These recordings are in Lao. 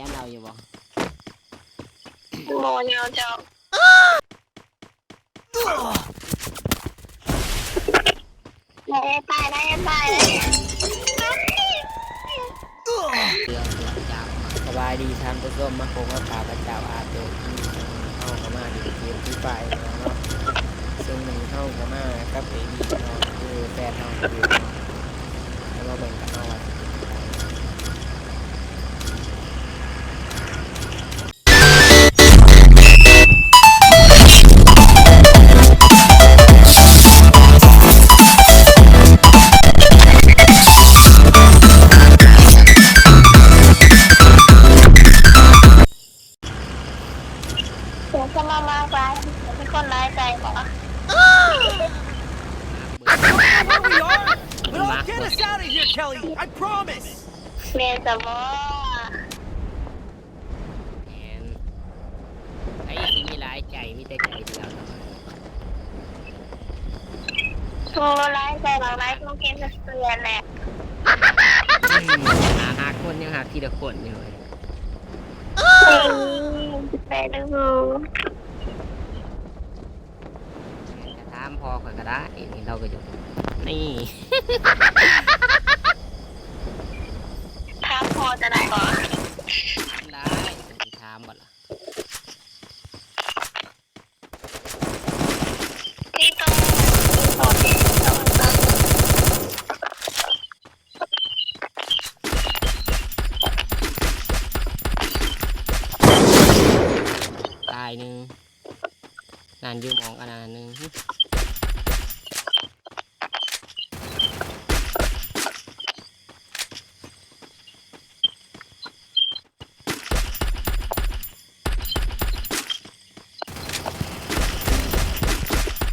ຢ້ານເອົາຢູ່ບໍ່? ບໍ່ແນວເຈົ້າ. ໄດ້ຕາຍ ໄດ້ຕາຍ. ສະບາຍດີທ່ານຜູ້ຊົມ, ມາພົບກັບຂ້າພະເຈົ້າອາເຕີ ທີ່ເຮົາກໍມາຫຼິ້ນເກມ Free Fire ເນາະ. ເຊິ່ງມື້ນີ້ເຮົາກໍມາກັບເອດີເນາະ ຄືແຟນເຮົາເອດີເນາະ. ແລ້ວມາເບິ່ງກັນເນາະວ່າຊິເປັນຈັ່ງໃດ. ເສຍງສະໝໍ່ມາກຫຼາຍ ມີຄົນຫຼາຍໃຈບໍ່? But I'll get us out of here, Kelly. I promise. ແມ່ນຊະບໍ່? ແມ່ນ. ໃຜຊິມີຫຼາຍໃຈ ມີແຕ່ໃຈດຽວເນາະ. ໂອ້ ຫຼາຍໃຈຫຼາຍ ຫຼາຍຄົນເຫັນແລ້ວເຊື່ອແຫຼະ. ຫາ ຫາຄົນຍັງຫາທີລະຄົນຢູ່ເວີຍ. ໄປດູ. ຈະຖາມພໍ່ຂ້ອຍກໍໄດ້ ນີ້ລາວກໍຢູ່ນີ້. ຖາມພໍ່ຈະໄດ້ບໍ່? ຖາມໄດ້ ເພິ່ນຊິຖາມບໍ່ລະ? ຕາຍໜຶ່ງ. ນັ້ນ ຢູ່ໝ່ອງອັນນັ້ນໜຶ່ງ.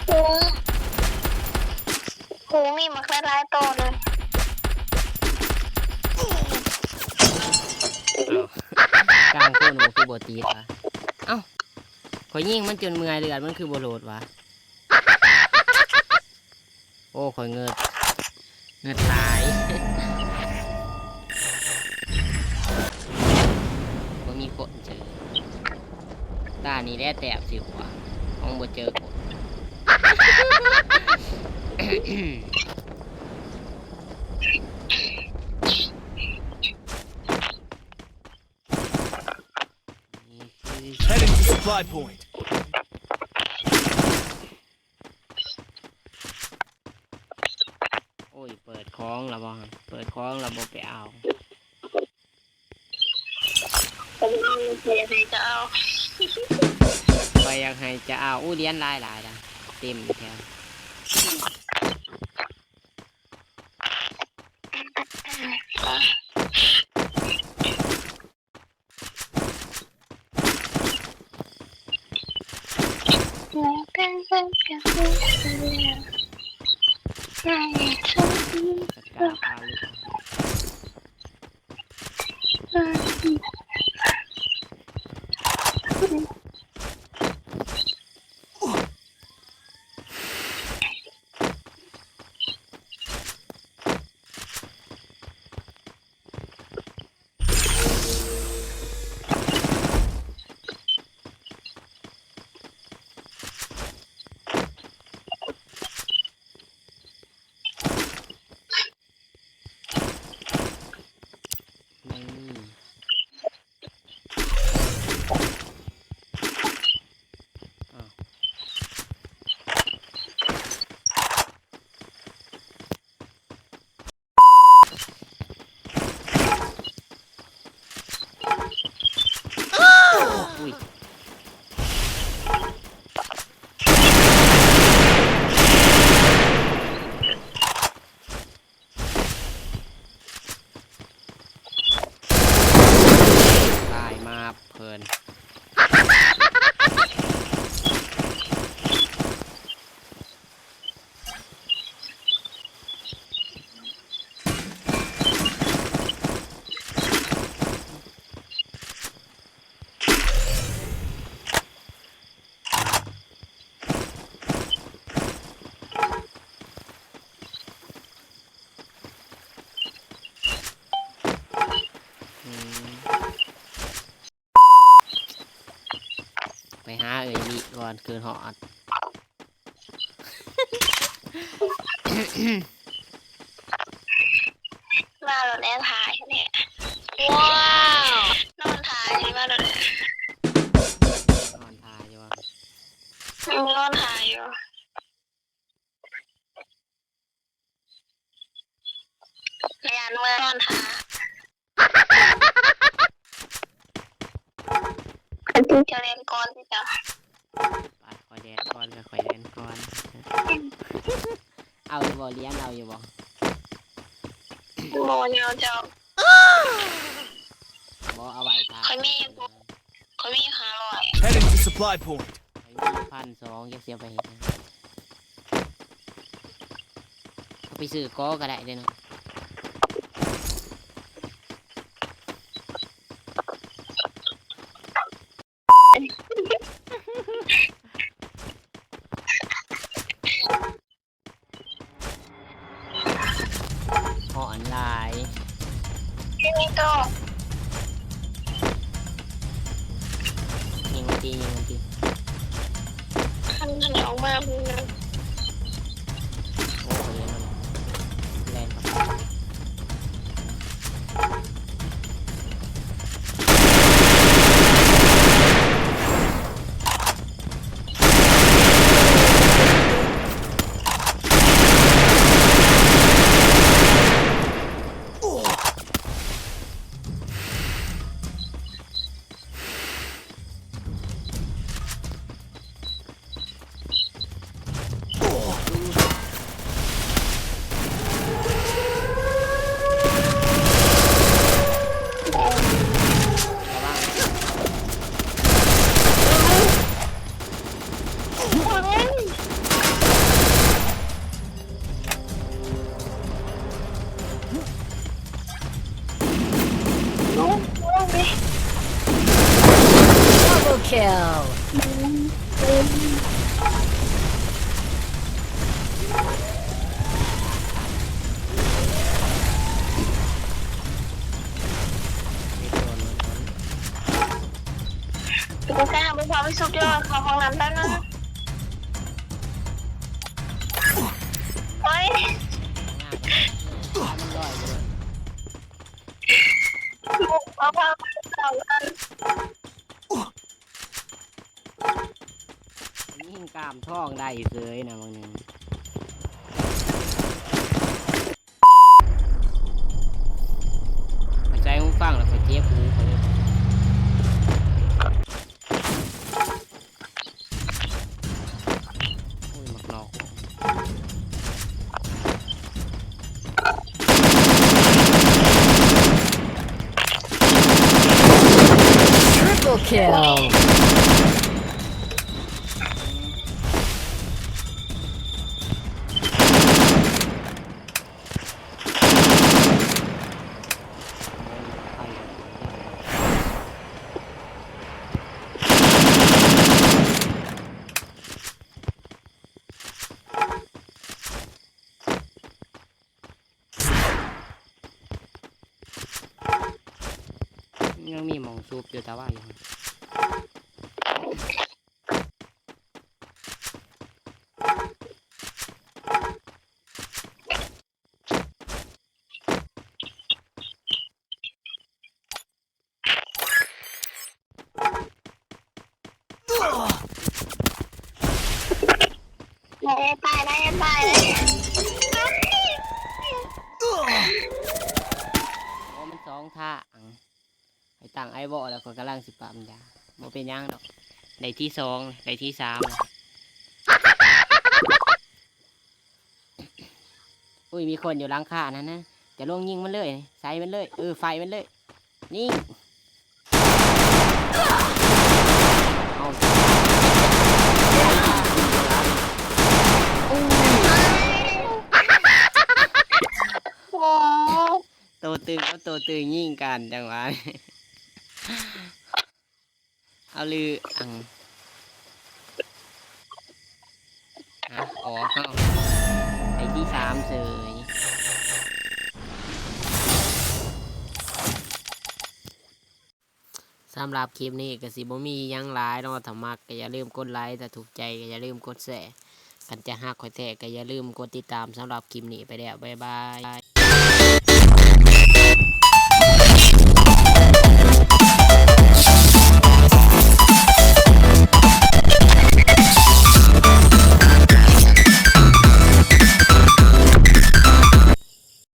ໂອ້ ໂຫ ມີບັກຫຼາຍໆໂຕເລີຍ. ອ້າວ ກາງໂຄນ ຄືບໍ່ຕິດວະ? ເອົ້າ ຂ້ອຍຍິງມັນຈົນເມື່ອຍ ເລືອດມັນຄືບໍ່ໂຫຼດວະ? ໂອ້ ຂ້ອຍເງິດ ເງິດຫຼາຍ. ບໍ່ມີຄົນເຈີ ຕານີ້ແຫຼະແຕ້ມຊິຫົວ ຂອງບໍ່ເຈີຄົນ. Heading to supply point. ໂອ້ຍ ເປີດຂອງລະບໍ່? ເປີດຂອງລະບໍ່ໄປເອົາ? ຂ້ອຍຢາກໃຫ້ຈະເອົາ ຂ້ອຍຢາກໃຫ້ຈະເອົາ. ໂອ້ ຫຼຽນຫຼາຍໆ ເຕັມຢູ່ແຖວ. ຕາຍມາເພິ່ນ. ອືມ. ໄປຫາເອື້ອຍລິກ່ອນ ຄືນຮອດ. ມາໂລດແດ່ ຖ້າຢູ່ນີ້. ວ້າວ ນອນຖ້າຢູ່ ມາໂລດແດ່. ນອນຖ້າຢູ່ຫວາ? ອືມ ນອນຖ້າຢູ່. ຢ້ານເມືອນອນຖ້າ. ຄັນຕິເຈົ້າແລ່ນກ່ອນຕິເຈົ້າ. ໄປ ຂ້ອຍແລ່ນກ່ອນ ຂ້ອຍແລ່ນກ່ອນ. ເອົາຢູ່ບໍ່ ຫຼຽນ ເອົາຢູ່ບໍ່? ບໍ່ ແນວເຈົ້າ. ບໍ່ ເອົາໄວ້ຖ້າ. ຂ້ອຍມີຢູ່ ຂ້ອຍມີຢູ່ຫ້າຮ້ອຍ. Heading to supply point. ຂ້ອຍມີຢູ່ພັນສອງ ຈັກຊິເອົາໄປເຮັດຫຍັງ? ເອົາໄປຊື້ກໍກໍໄດ້ເດ້ເນາະ. ເພາະອັນຫຼາຍ. ຍິງມັນຕິ ຍິງມັນຕິ ຍິງມັນຕິ. ຄັນມັນອອກມາພຸ້ນນະ. ໂອ້ຍ ແລ່ນ. Double kill. ເປັນຈັ່ງໃດຫາບໍ່ພໍໄປຊຸບຢູ່ ເຂົ້າຫ້ອງນ້ຳແປັບໜຶ່ງ. ໂອ້ຍ ບຸກເອົາຜ້າໄປສອງອັນ. ຍິງກ້າມທ້ອງໄດ້ເສີຍນະບາງໜຶ່ງ. ຂ້ອຍໃສ່ຫູຟັງແລ້ວຂ້ອຍເຈັບຫູຂ້ອຍເລີຍ. ໂອ້ຍ ໝາກນອກ. Triple kill. ຍັງມີໝ່ອງຊຸບຢູ່ ແຕ່ວ່າ ໄດ້ ໄດ້ ໄດ້ ໄດ້. ໂອ້ ມັນສອງທາງ. ຂ້ອຍຕັ້ງໄອວໍແລ້ວ ຂ້ອຍກຳລັງຊິປ້ຳຢາ. ບໍ່ເປັນຫຍັງດອກ ໄດ້ທີສອງ ໄດ້ທີສາມ. ອຸ້ຍ ມີຄົນຢູ່ຫຼັງຄານັ້ນນະ. ຈະລົງຍິງມັນເລີຍ ໃສ່ມັນເລີຍ. ເອີ ໄຟມັນເລີຍ. ຍິງ. ເອົາ. ໂອ້ ໂຕຕຶງກັບໂຕຕຶງຍິງກັນ ຈັງຫວະນີ້. ເອົາລືອັງ ອາ ອອກເຮົາ ໄດ້ທີສາມເສີຍ. ສ ສຳລັບຄລິບນີ້ກໍຊິບໍ່ມີຫຍັງຫຼາຍເນາະ. ຖ້າມັກກໍຢ່າລືມກົດໄລ, ຖ້າຖືກໃຈກໍຢ່າລືມກົດແຊ. ຄັນຈະຮັກຂ້ອຍແທ້ກໍຢ່າລືມກົດຕິດຕາມ. ສຳລັບຄລິບນີ້ໄປແລ້ວ, ບາຍບາຍ.